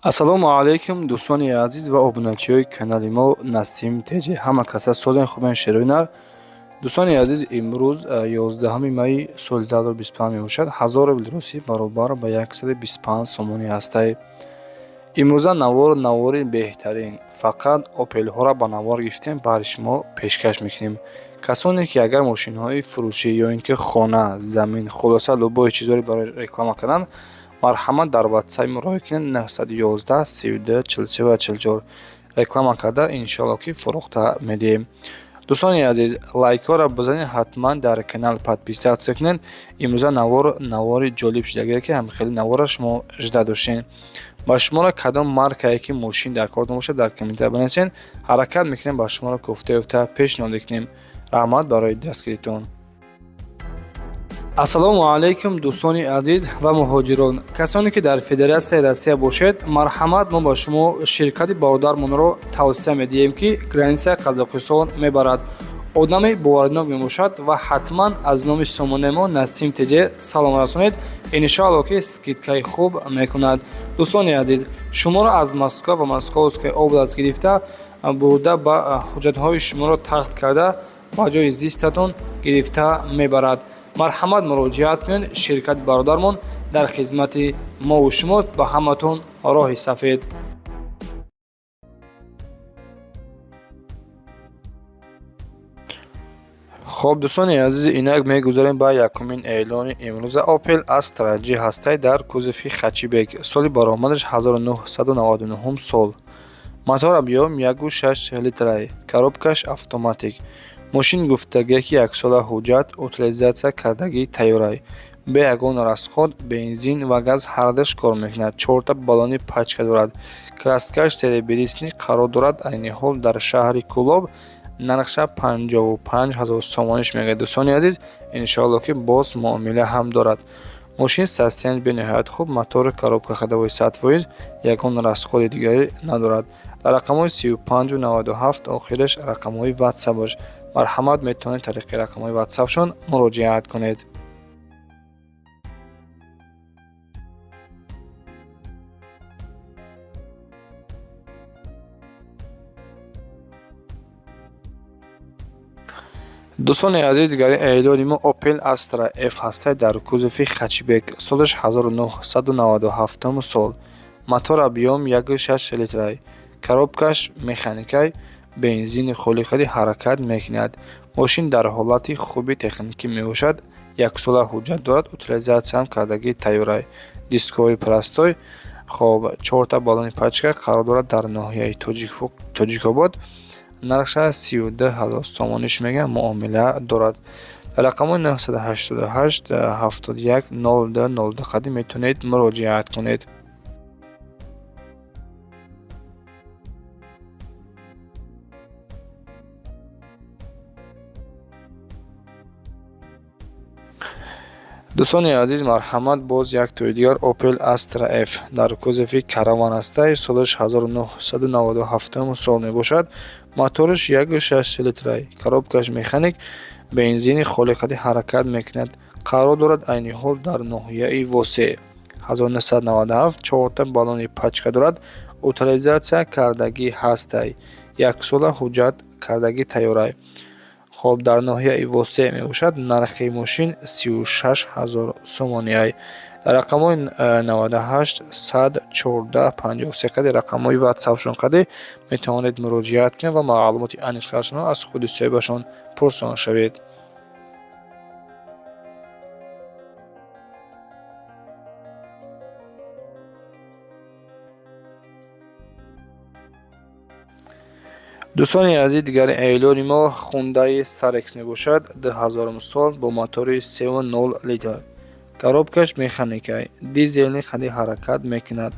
Ассалому алайкум, дӯстони азиз ва обуначиҳои канали мо Насим ТЖ. Ҳама каса созен, хубен, шерои нар. Дӯстони азиз, имрӯз 11 майи соли 2025 мебошад. 1000 рубли русӣ баробар ба 125 сомонӣ ҳастай. Имрӯза навор навори беҳтарин. Фақат Опелҳоро ба навор гирифтем, баҳри шумо пешкаш мекунем. Касоне ки агар мошинҳои фурӯшӣ ё ин ки хона, замин, хулоса любой чизҳоро барои реклама кардан, марҳамат, дар ватсапи мо роҳӣ кунед: 911 32 43 ва 44. Реклама карда, иншоалло, ки фурӯхта медиҳем. Дӯстони азиз, лайкҳоро бизанед, ҳатман дар канал подписаться кунед. Имрӯза навор навори ҷолиб шудагие, ки ҳам хеле наворро шумо жда доштед. Ба шуморо кадом маркае ки мошин дар кортон бошад, дар комментария бинависед, ҳаракат мекунем, ба шуморо кофта ёфта пешниҳод мекунем. Раҳмат барои дастгиритон. Ассалому алайкум, дӯстони азиз ва муҳоҷирон, касоне ки дар Федератсияи Россия бошед. Марҳамат, мо ба шумо ширкати бародармонро тавсия медиҳем, ки границаи Қазоқистон мебарад. Одами боваринок мебошад ва ҳатман аз номи сомонаи мо Насим ТЖ салом расонед, иншоалло, ки скидкаи хуб мекунад. Дӯстони азиз, шуморо аз Москва ва Московская область гирифта бурда, ба ҳуҷҷатҳои шуморо тахт карда, ба ҷои зистатон гирифта мебарад. Марҳамат, муроҷиат кунед. Ширкати бародармон дар хизмати мову шумо. Ба ҳаматон роҳи сафед. Хоб, дӯстони азиз, инак мегузарем ба якумин эълони имрӯза. Opel Astra G ҳастай дар кузови хэтчбек, соли баромадаш 1999 сол, мотор объём 1,6 литрай, коробкаш автоматик. Мошин гуфтагие, ки яксола ҳуҷҷат, утилизация кардагии тайёрай, бе ягон расход, бензин ва газ ҳардуш кор мекунад. Чорта баллони пачка дорад, краскаш серебристый. Қарор дорад айни ҳол дар шаҳри Кӯлоб. Нархша 55 000 сомониш мегӯяд. Дӯстони азиз, иншоалло, ки боз муомила ҳам дорад. Мошин состояние бениҳоят хуб, мотори, коробка ходовой 100%, ягон расходи дигаре надорад. Дар рақамҳои 35 97 охираш рақамҳои ватсапаш. Марҳамат, метавонед тариқи рақамҳои ватсапшон муроҷиат кунед. Дӯстони азиз, дигари эълони мо Opel Astra F ҳастай дар кузови хэтчбек, солаш 1997 сол, мотор объём 1,6 литрай, коробкаш механикай, бензини холиқади ҳаракат мекунад. Мошин дар ҳолати хуби техникӣ мебошад, яксола ҳуҷҷат дорад, утилизатсияам кардагии тайёрай, дискҳои простой. Хоб, чорта баллони пачка. Қарор дорад дар ноҳияи Тоҷикобод. Нархша 32 000 сомониш мегӯяд, муомила дорад. Дар рақамҳои 988 71 02 02 қадим метавонед муроҷиат кунед. Дӯстони азиз, марҳамат, боз як тои дигар Opel Astra F дар кузови караван ҳастай, солаш 1997 сол мебошад, мотораш 1,6 литрай, коробкаш механик, бензини холиқади ҳаракат мекунад. Қарор дорад айни ҳол дар ноҳияи Восе, 1997, чорта баллони пачка дорад, утилизатсия кардагӣ ҳастай, яксола ҳуҷҷат кардагӣ тайёрай. Хоб, дар ноҳияи Восе мебошад. Нархи мошин 36 000 сомониай. Дар рақамҳои 98 114 53 қади рақамҳои ватсапшон қади метавонед муроҷиат кунед ва маълумоти аниқтарашонро аз худи соҳибашон пурсон шавед. Дӯстони азиз, дигари эълони мо Хундаи Starex мебошад, 2000 сол, бо мотори 3,0 литр, коробкаш механикай, дизельный қади ҳаракат мекунад.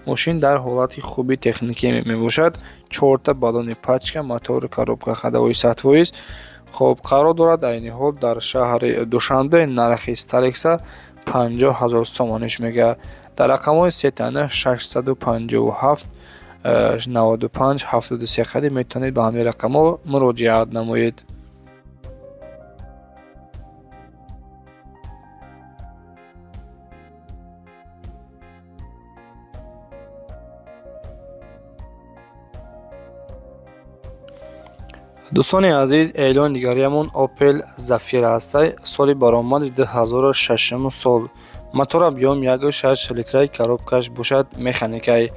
Мошин дар ҳолати хуби техникӣ мебошад, чорта баллони пачка, мотори, коробка ходовой 100%. Хоб, қарор дорад айни ҳол дар шаҳри Душанбе. Нархи Старекса 50 000 сомониш мегӯяд. Дар рақамҳои сетана 657 95 73 қади метавонед ба ҳамин рақамҳо муроҷиат намоед. Дӯстони азиз, эълони дигариамон Opel Zafira ҳастай. Соли баромади 2006 сол. Мотор объём 1,6 литраи, коробкаш бошад механикай.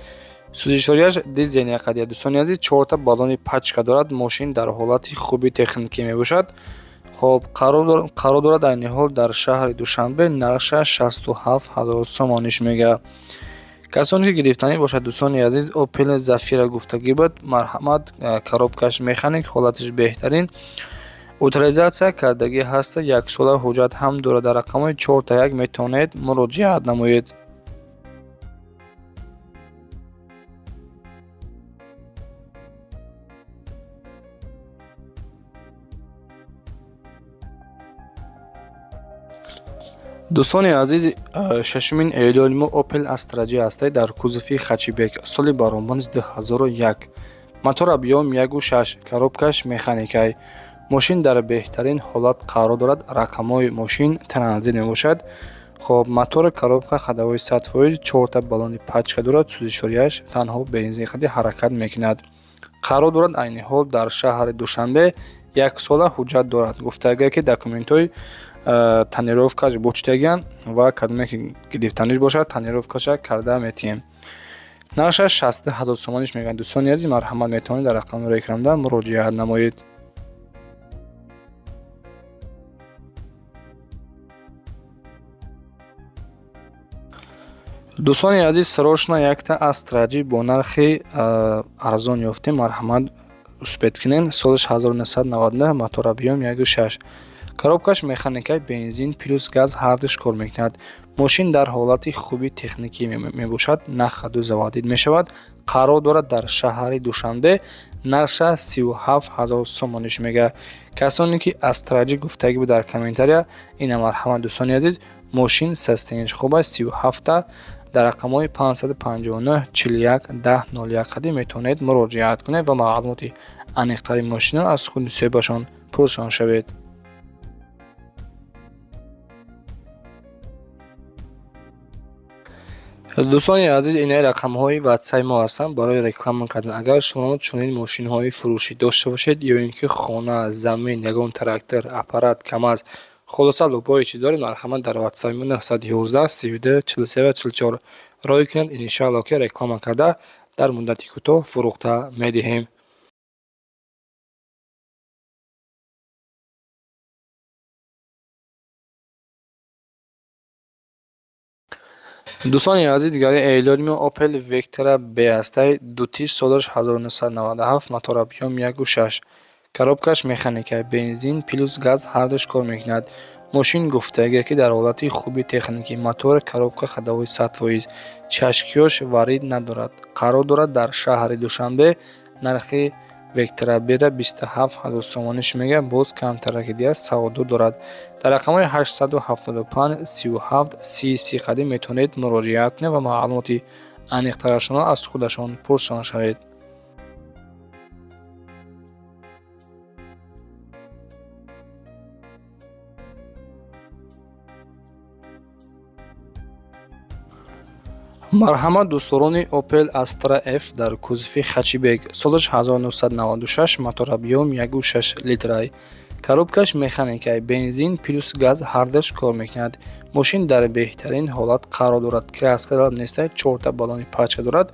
Сӯзишвориаш дизель қадия. Дӯстони азиз, чорта баллони пачка дорад. Мошин дар ҳолати хуби техникӣ мебошад. Хоб, қарор дорад айни ҳол дар шаҳри Душанбе, нархша 67 ҳазор сомониш мега. Касоне ки гирифтанӣ бошад, дӯстони азиз, Opel Zafira гуфтагӣ буд, марҳамат, коробкаш механик, ҳолатиш беҳтарин. Утилизация кардагӣ ҳаста, яксола ҳуҷҷат ҳам дорад. Дар рақамҳои 4 та 1 метавонед муроҷиат намоед. Дӯстони азиз, шашумин эълони мо Opel Astra J ҳастай дар кузови хэтчбек, соли баромадиш 2001. Мотор объём 1,6, коробкаш механикай. Мошин дар беҳтарин ҳолат қарор дорад. Рақамҳои мошин транзит мебошад. Хоб, мотори, коробка ходовой 100%, чорта баллони пачка дорад. Сӯзишвориаш танҳо бензин қади ҳаракат мекунад. Қарор дорад айни ҳол дар шаҳри Душанбе, яксола ҳуҷҷат дорад. Гуфтагие ки документҳои тонировкаш бучидагианд ва кадоме ки гирифтаниш бошад, тонировкаша карда метиҳем. Нархаш 62 ҳазор сомониш мегӯянд. Дӯстони азиз, марҳамат, метавонед дар рақамҳои экранда муроҷиат намоед. Дӯстони азиз, срочно якта Astra J бо нархи арзон ёфтем, марҳамат, успеть кунед. Солаш 1999, мотор объём 1,6, коробкаш механикаи, бензин плюс газ ҳардуш кор мекунад. Мошин дар ҳолати хуби техникӣ мебошад, на ходу заводить мешавад. Қарор дорад дар шаҳри Душанбе, нархша 37 ҳазор сомониш мега. Касоне ки Astra J гуфтагӣ буд дар комментария, ина марҳамат, дӯстони азиз, мошин состояниеш хуб аст, 37-та. Дар рақамҳои 559 41 10 01 қадим метавонед муроҷиат кунед ва маълумоти аниқтари мошинро аз худи соҳибашон пурсон шавед. Дӯстони азиз, инаи рақамҳои ватсаи мо ҳастанд барои реклама кардан. Агар шумо чунин мошинҳои фурӯшӣ дошта бошед ё ин ки хона, замин, ягон трактор, аппарат, КамАЗ, хулоса, любое чиз доред, марҳамат, дар ватсаи мо 911 32 43 ва 44 рой кунед. Иншаалло, ки реклама карда, дар муддати кӯтоҳ фурӯхта медиҳем. Дӯстони азиз, дигари эълони мо Opel Vectra B ҳастай, дутиш, солаш 1997, мотор объём 1,6, коробкаш механика, бензин плюс газ ҳардуш кор мекунад. Мошин гуфтагие ки дар ҳолати хуби техникӣ, мотор, коробка ходовой 100%, чашкиёш варид надорад. Қарор дорад дар шаҳри Душанбе, нархи Vectra B-ра 27 ҳазор сомониш мега, боз камтараки дига савдо дорад. Дар рақамҳои 875 37 30 30 қадим метавонед муроҷиат кунед ва маълумоти аниқтарашонро аз худашон пурсон шавед. Марҳамат, дӯстдорони Opel Astra F дар кузови хэтчбек, солаш 1996, мотор объём 1,6 литрай, коробкаш механикай, бензин плюс газ ҳардуш кор мекунад. Мошин дар беҳтарин ҳолат қарор дорад, краска нестай, чорта баллони пачка дорад.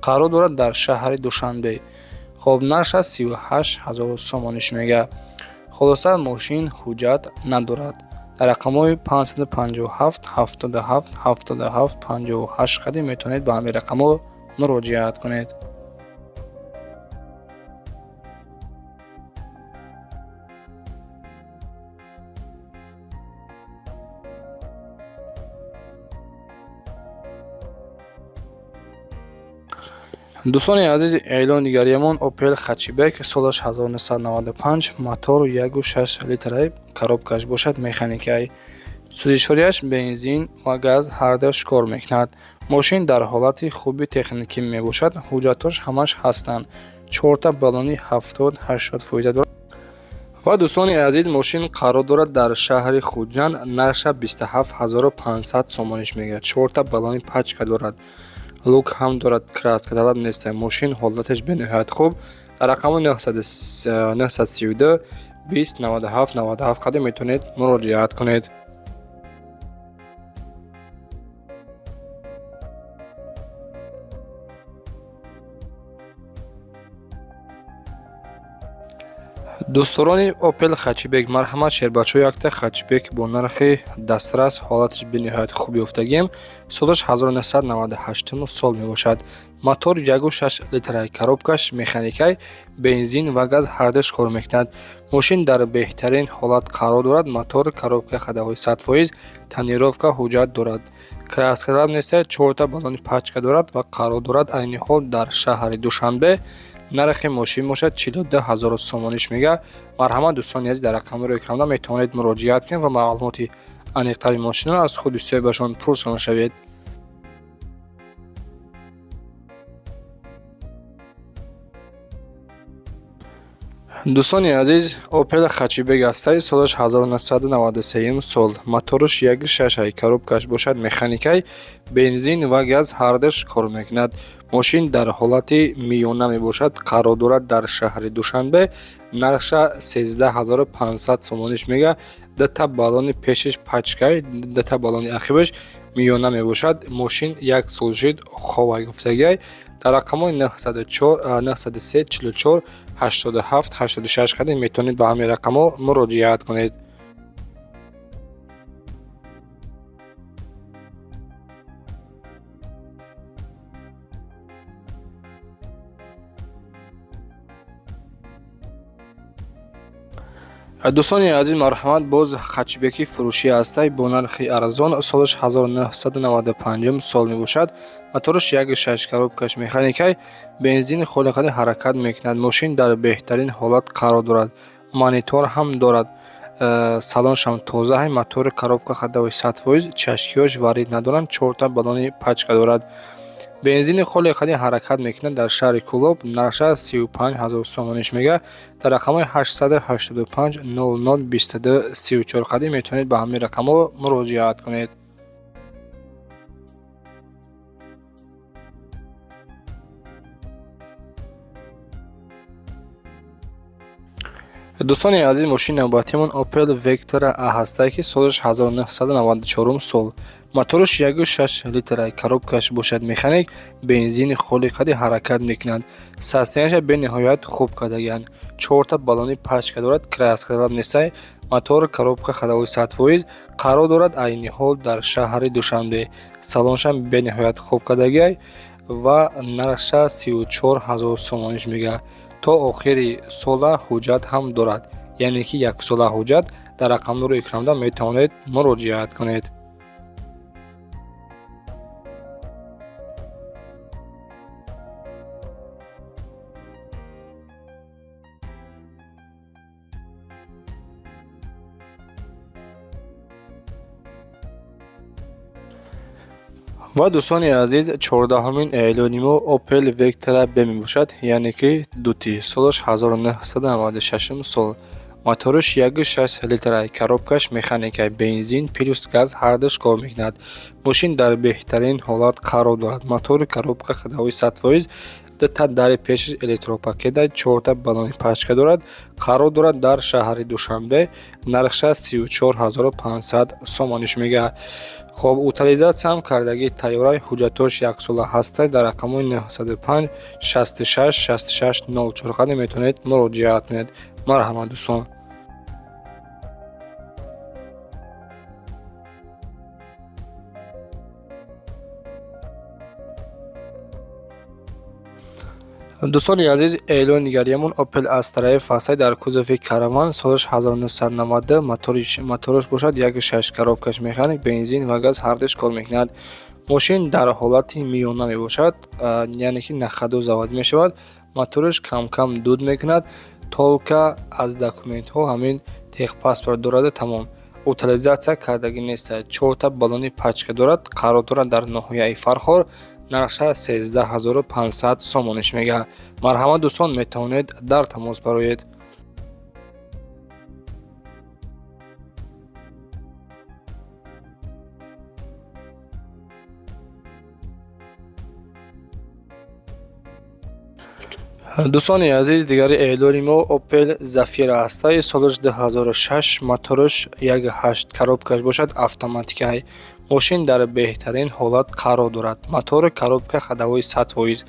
Қарор дорад дар шаҳри Душанбе. Хоб, нархаш 38 ҳазор сомониш мега. Хулоса, мошин ҳуҷҷат надорад. Дар рақамҳои 557 77 77 58 қадим метавонед ба ҳамин рақамҳо муроҷиат кунед. Дӯстони азиз, эълони дигариамон Opel хэтчбек, солаш 1995, мотор 1,6 литраи, коробкаш бошад механикай, сӯзишвориаш бензин ва газ ҳардуш кор мекунад. Мошин дар ҳолати хуби техникӣ мебошад, ҳуҷҷатҳош ҳамаш ҳастанд, чорта баллони 70-80 фоиза дорад. Ва, дӯстони азиз, мошин қарор дорад дар шаҳри Хуҷанд, нархша 27 500 сомониш мегирад, чорта баллони пачка дорад. Люк ҳам дорад, краскаталаб нест. Мошин ҳолаташ бениҳоят хуб. Дар рақами 932 20 97 97 қадим метавонед муроҷиат кунед. Дӯстдорони Opel Hatchback, марҳамат, шербачаҳо, якта Hatchback бо нархи дастрас, ҳолаташ бениҳоят хуб ёфтагием. Солаш 1998 сол мебошад. Мотор 1,6 литра, коробкаш механикай, бензин ва газ ҳардуш кор мекунад. Мошин дар беҳтарин ҳолат қарор дорад. Мотор, коробка ходовой 100%, тонировка, ҳуҷҷат дорад. Краскаталаб нест, чорта баллони пачка дорад ва қарор дорад айни ҳол дар шаҳри Душанбе. Нархи мошин бошад 42 ҳазор сомониш мега. Марҳамат, дӯстони азиз, дар рақамҳои экранда метавонед муроҷиат кунед ва маълумоти аниқтари мошинро аз худи соҳибашон пурсон шавед. Дӯстони азиз, Opel Hatchback ҳастай, солаш 1993 сол. Мотораш 1,6, коробкаш бошад механикай, бензин ва газ ҳардуш кор мекунад. Мошин дар ҳолати миёна мебошад, қарор дорад дар шаҳри Душанбе. Нархша 13 500 сомониш мега. Дута баллони пешиш пачкай, дута баллони ақибаш миёна мебошад. Мошин як сол шид ховай гуфтагиай. Дар рақамҳои 904 903 44 87 86 қадим метавонед ба ҳамин рақамҳо муроҷиат кунед. Дӯстони азиз, марҳамат, боз хатчбеки фурӯшӣ ҳастай бо нархи арзон. Солаш 1995 сол мебошад. Мотораш 1,6, коробкаш механикай, бензини холиқади ҳаракат мекунад. Мошин дар беҳтарин ҳолат қарор дорад, монитор ҳам дорад, салоншам тоза, мотори, коробка ходовой 100%, чашкиҳош варид надоранд, чорта баллони пачка дорад, бензини холиқади ҳаракат мекунад. Дар шаҳри Кӯлоб нархша 35 ҳазор сомониш мега. Дар рақамҳои 885 00 22 34 қадим метавонед ба ҳамин рақамҳо муроҷиат кунед. Дӯстони азиз, мошини навбатиамон Opel Vectra A ҳастае, ки солаш 1994 сол. Мотораш 1,6 литра, коробкаш бошад механик, бензини холиқади ҳаракат мекунад. Состоянияша бениҳоят хуб кардагианд. Чорта баллони пачка дорад, краскаталаб нестай. Мотор, коробка ходовой 100%, қарор дорад айни ҳол дар шаҳри Душанбе. Салоншам бениҳоят хуб кардагиай ва нархша 34 ҳазор сомониш мега. То охири сола ҳуҷҷат ҳам дорад, яъне ки яксола ҳуҷҷат. Дар рақамнури экранда метавонед муроҷиат кунед. Ва дӯстони азиз, 14-ҳумин эълони мо Opel Vectra B мебошад, яъне ки дути, солаш 1996 сол. Мотораш 1,6 литра, коробкаш механика, бензин плюс газ ҳардуш кор мекунад. Мошин дар беҳтарин ҳолат қарор дорад. Мотори, коробка ходовой 100%, дута дари пешиш электропакета, чорта баллони пачка дорад, қарор дорад дар шаҳри Душанбе. Нархша 34 500 сомониш мега. Хоб, утилизатсияам кардагии тайёраи, ҳуҷҷатҳош яксола ҳастад. Дар рақамҳои 905 66 66 04 қадим метавонед муроҷиат кунед. Марҳамат, дӯстон. Дӯстони азиз, эълони дигариамон Opel Astra F ҳастад дар кузови караван, солаш 1990, мотораш бошад 1,6, коробкаш механик, бензин ва газ ҳардуш кор мекунад. Мошин дар ҳолати миёна мебошад, яъне ки на ходу заводӣ мешавад. Мотораш кам-кам дуд мекунад. Только аз документҳо ҳамин техпаспорт дораду тамом. Утилизатсия кардагӣ нест, чорта баллони пачка дорад, қарор дорад дар ноҳияи Фархор. Нархша 13 500 сомониш мега. Марҳамат, дӯстон, метавонед дар тамос бароед. Дӯстони азиз, дигари эълони мо Opel Zafira ҳастай, солаш 2006, мотораш 1.8, коробкаш бошад автоматикай. Мошин дар беҳтарин ҳолат қарор дорад. Мотори, коробка ходовой 100%.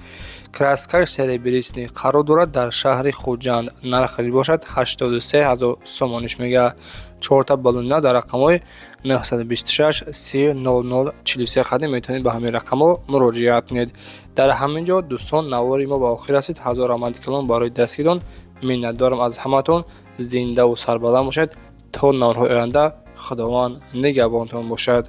Краскаш серебристый, қарор дорад дар шаҳри Хуҷанд. Нархаш бошад 83 ҳазор сомониш мега. Чорта баллона дар рақамҳои 926 30 00 43 қадим метавонед ба ҳамин рақамҳо муроҷиат кунед. Дар ҳамин ҷо, дӯстон, навори мо ба охир расид. Ҳазор раҳмати калон барои дастгирон. Миннатдорам аз ҳаматон. Зиндаву сарбаланд бошед. То наворҳои оянда, Худованд нигаҳбонтон бошад.